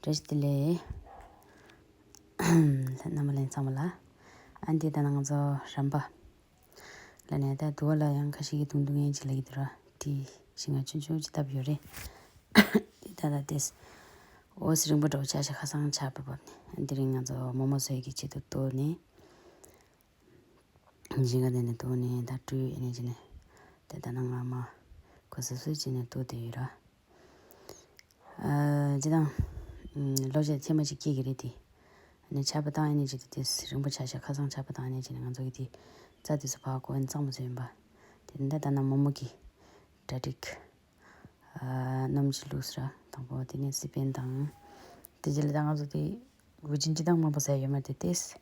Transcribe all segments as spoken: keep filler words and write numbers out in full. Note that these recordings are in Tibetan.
བཀྲ་ཤིས་བདེ་ལེགས། རྣམ་པ་ལྷན་ཚང་མ་ལ། ཨ་འདི་ད་ནང་ང་ཚོ་རམ་པ་ལ་ནས་ད་དུ་བ་ལ་ཡང་ཁ་ཤས་ཀྱི་དུང་དུང་ངན་ཅིག་ལ་ཡི་དུ་ར་དེ་ཞིང་ང་ཆུང་ཆུང་ཅིག་བཏབ་ཡོད་རེད། དེ་ད་ད་དེས་འོ་སི་རིང་པོ་འགྲོ་ཆ་ཤ་ཁ་སང་ཆ་བབ་བབ་ནས་ཨ་འདི་རིང་ང་ཚོ་མོ་མོ་བཟོས་ཀྱི་ཆེད་དུ་ལྟོ་ནས། ཞིང་ཁ་དེ་ནས་ལྟོ་ནས་ད་སྤྲུལ་ཨེ་ནས་ཅི་ནས་དེ་ད་ནང་ང་མ་ཁོ་སོ་སོའི་ཅི་ནས་ལྟོ་དེ་ཡོད་ར། ཨ་ཅི་དང་ལོ་ཆ་ཚད་མ་ཅིག་སྐྱེ་གི་རེད་དེ། ཨ་ནི་ཆར་པ་བཏང་ཨེ་ནས་ཅི་དེ་དེ་རིང་པོ་ཆ་ཤ་ཁ་སང་ཆར་པ་བཏང་ཨེ་ནས་ཅི་ནས་ང་ཚོ་གི་དེ་རྩྭ་དེ་ཚོ་ཕར་གོ་ཨེ་གཙང་མ་བཟོས་ཡིན་པ། དེ་ནས་ད་ད་ནང་མོ་མོ་གི་གྲ་སྒྲིག་ཨ་སྣུམ་ཅིག་བླུགས་སོང་ར་དང་པོ། དེ་ནས་སི་པན་དང་། དེ་རྗེས་ལ་ད་ང་ཚོ་དེ་དབུ་ཅན་ཅི་དང་མང་པོ་ཟ་ཡོད་མ་དེ་ཏེས།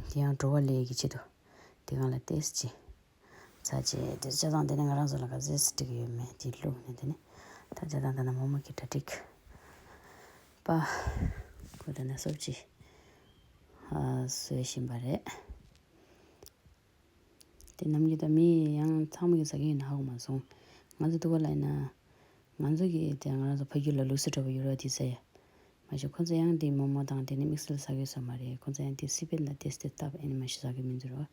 དེ་ཡང་བྲོ་བ་ལས་ཀྱི་ཆེད་དུ་དེ་གང་ལ་ཏེས་ཅི་ཟ་ཅི་དེ་ཅ་དང་དེ་ནས་ང་རང་ཚོ་ལ་ག་ཟེ་སི་སྒྲིག་ཡོད་མེད་དེ་བླུགས་ནས་དེ་ནས་ད་ཅ་དང་ད་ན་མོ་མོ་གི་གྲ་སྒྲིག་པ་ཁོ་ད་ན་སོབ་ཅི་ཨ་བཟོས་བཞིན་པ་རེད། དེ་ནམ་རྒྱུན་ད་མི་ཡང་ཚང་མ་གིས་ཟ་གི་ཡོད་ན་ཧ་གོ་མ་སོང་། ང་ཚོ་འདུག་ག་ལ་ཡིན་ན། ང་ཚོ་གིས་དེ་ང་རང་ཚོ་ཕ་རྒྱུད་ལ་ལུགས་སྲོལ་འདྲ་པོ་ཡོད་ར་དེ་ཟ་ཡ། མ་གཞི་ཁོ་ཚོ་ཡང་དེ་མོག་མོག་དང་དེ་ནི་དམིགས་བསལ་ཟ་གི་ཡོད་ས་མ་རེད། ཁོ་ཚོ་ཡང་དེ་སི་པན་དང་དེ་སི་དེ་སྟབས་ཨེ་ནི་མ་གཞི་ཟ་གི་མི་འདུག་ར།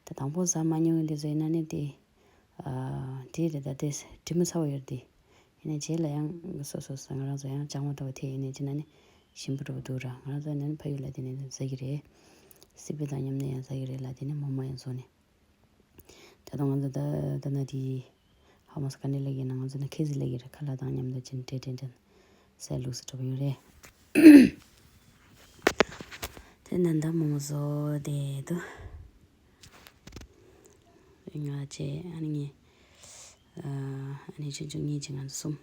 ད་དང་པོ་ཟ་མ་མྱོང་དེ་ཚོ་ཡིན་ན་ནི་དེ། ཨ་དེ་རེད་ད་དེ་དྲི་མ་ཚ་བོ་ཡོད་དེ། ཡིན་ན་རྗེས་ལ་ཡང་སོ་སོ་ཟ་ང་རང་ཚོ་ཡང་ལྕགས་མོ་ལྟ་བུ་དེ་ཡིན་ནི་ཅི་ན་ནི་ཞིམ་པོ་འདྲ་པོ་འདུག་ར། ང་རང་ཚོ་ནི་ཕ་ཡུལ་ལ་དེ་ནི་ཟ་གི་རེད། སི་པན་དང་མཉམ་ནས་ཡང་ཟ་གི་རེད་ལ་དེ་ནི་མོག་མོག་ཡང་བཟོ་ནི། ད་དུང་ང་ཚོ་ད་ད་ན་དེ་ཧ་མ་སི་ཀ་ནི་ལ་གི་ན་ང་ཚོ་ན་ཁེ་ཟི་ལ་གི་ར་ཁ་ལག་དང་མཉམ་དུ་ཅིན་ཏྲེ་ཏྲེ་ཏྲེ་ཟ་ལུགས་སུ་འདྲ་པོ་ཡོད་རེད། དེ་ནན་ད་མོག་མོག་བཟོ་དེ་དུ། ང་བཅས་ཨ་ནི་ངས་ཨ་ནི་ཆུང་ཆུང་གཉིས་ཀྱི་ང་ཚོ་གསུམ།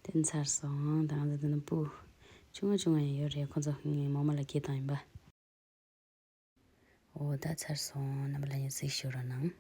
དེ་ཚར་སོང་། ད་ང་ཚོ་དེ་ན་སྤུ་ཆུང་ང་ཆུང་ང་ཡང་ཡོད་རེད། ཁོ་ཚོ་ངའི་མོག་མོག་ལ་སྐྱེས་བཏང་ཡིན་པ། འོ་ད་ཚར་སོང་། རྣམ་པ་ལ་ཡང་གཟིགས་ཞུ་རོགས་གནང་།